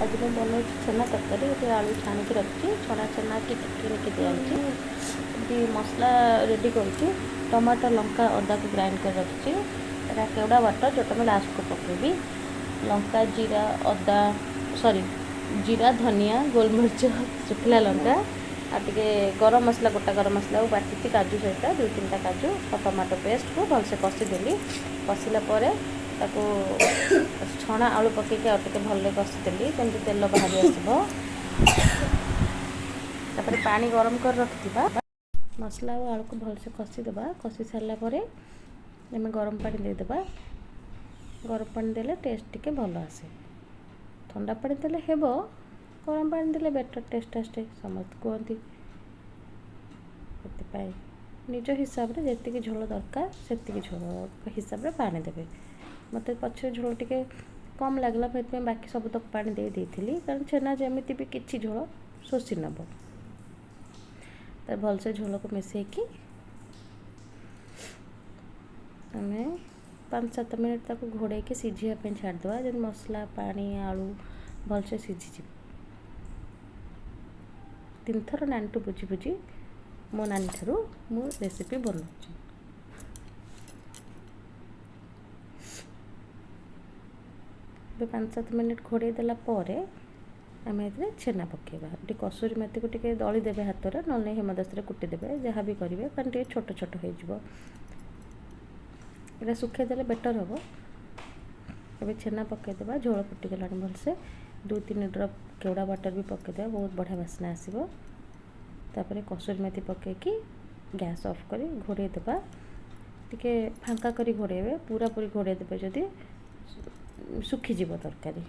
ଆଜି ମୁଁ ବନାଉଛି ଛେନା ତରକାରୀ। ଏଠି ଆଳୁ ଛାଣିକି ରଖିଛି, ଛଣା ଛେନା କିଣିକି ଦିଆହେଇଛି। ଏଠି ମସଲା ରେଡ଼ି କରୁଛି। ଟମାଟୋ, ଲଙ୍କା, ଅଦାକୁ ଗ୍ରାଇଣ୍ଡ କରି ରଖିଛି। ଏଇଟା କେଉଡ଼ା ୱାଟର୍, ଯେଉଁଟା ମୁଁ ଲାଷ୍ଟକୁ ପକାଇବି। ଲଙ୍କା, ଜିରା, ଅଦା, ସରି, ଜିରା, ଧନିଆ, ଗୋଲମରିଚ, ଶୁଖିଲା ଲଙ୍କା ଆଉ ଟିକେ ଗରମ ମସଲା, ଗୋଟା ଗରମ ମସଲାକୁ ବାଟିଛି କାଜୁ ସହିତ, ଦୁଇ ତିନିଟା କାଜୁ ଆଉ ଟମାଟୋ ପେଷ୍ଟକୁ ଭଲସେ କଷିଦେଲି। କଷିଲା ପରେ ତାକୁ ଛଣା ଆଳୁ ପକାଇକି ଆଉ ଟିକେ ଭଲରେ କଷିଦେଲି, ଯେମିତି ତେଲ ବାହାରି ଆସିବ। ତାପରେ ପାଣି ଗରମ କରି ରଖିଥିବା ମସଲା ଆଉ ଆଳୁକୁ ଭଲସେ କଷିଦେବା। କଷି ସାରିଲା ପରେ ଆମେ ଗରମ ପାଣି ଦେଇଦେବା। ଗରମ ପାଣି ଦେଲେ ଟେଷ୍ଟ ଟିକେ ଭଲ ଆସେ। ଥଣ୍ଡା ପାଣି ଦେଲେ ହେବ, ଗରମ ପାଣି ଦେଲେ ବେଟର୍ ଟେଷ୍ଟ ଆସେ ସମସ୍ତେ କୁହନ୍ତି। ସେଥିପାଇଁ ନିଜ ହିସାବରେ ଯେତିକି ଝୋଳ ଦରକାର ସେତିକି ଝୋଳ ହିସାବରେ ପାଣି ଦେବେ। ମୋତେ ପଛରେ ଝୋଳ ଟିକେ କମ୍ ଲାଗିଲା, ସେଥିପାଇଁ ବାକି ସବୁତକ ପାଣି ଦେଇ ଦେଇଥିଲି, କାରଣ ଛେନା ଯେମିତି ବି କିଛି ଝୋଳ ଶୋଷି ନେବ। ତ ଭଲସେ ଝୋଳକୁ ମିଶାଇକି ଆମେ 5-7 ମିନିଟ୍ ତାକୁ ଘୋଡ଼େଇକି ସିଝିବା ପାଇଁ ଛାଡ଼ିଦେବା, ଯେମିତି ମସଲା, ପାଣି, ଆଳୁ ଭଲସେ ସିଝିଯିବ। ତିନିଥର ନାନୀଠୁ ବୁଝି ବୁଝି, ମୋ ନାନୀ ଠାରୁ ମୁଁ ରେସିପି ବନାଉଛି। ଏବେ 5-7 ମିନିଟ୍ ଘୋଡ଼େଇ ଦେଲା ପରେ ଆମେ ଏଥିରେ ଛେନା ପକାଇବା। ଏଠି କସୁରୀ ମେଥିକୁ ଟିକେ ଦଳି ଦେବେ ହାତରେ, ନହେଲେ ହେମଦସ୍ତାରେ କୁଟି ଦେବେ, ଯାହା ବି କରିବେ, କାରଣ ଟିକେ ଛୋଟ ଛୋଟ ହେଇଯିବ। ଏଇଟା ଶୁଖେଇ ଦେଲେ ବେଟର୍ ହେବ। ଏବେ ଛେନା ପକାଇଦେବା। ଝୋଳ ଫୁଟିଗଲାଣି ଭଲସେ। 2-3 ଡ୍ରପ୍ କେଉଡ଼ା ୱାଟର୍ ବି ପକାଇଦେବା, ବହୁତ ବଢ଼ିଆ ବାସ୍ନା ଆସିବ। ତାପରେ କସୁରୀ ମେଥି ପକାଇକି ଗ୍ୟାସ୍ ଅଫ୍ କରି ଘୋଡ଼େଇ ଦେବା। ଟିକେ ଫାଙ୍କା କରି ଘୋଡ଼େଇବେ, ପୁରାପୁରି ଘୋଡ଼େଇ ଦେବେ ଯଦି ଶୁଖିଯିବ ତରକାରୀ।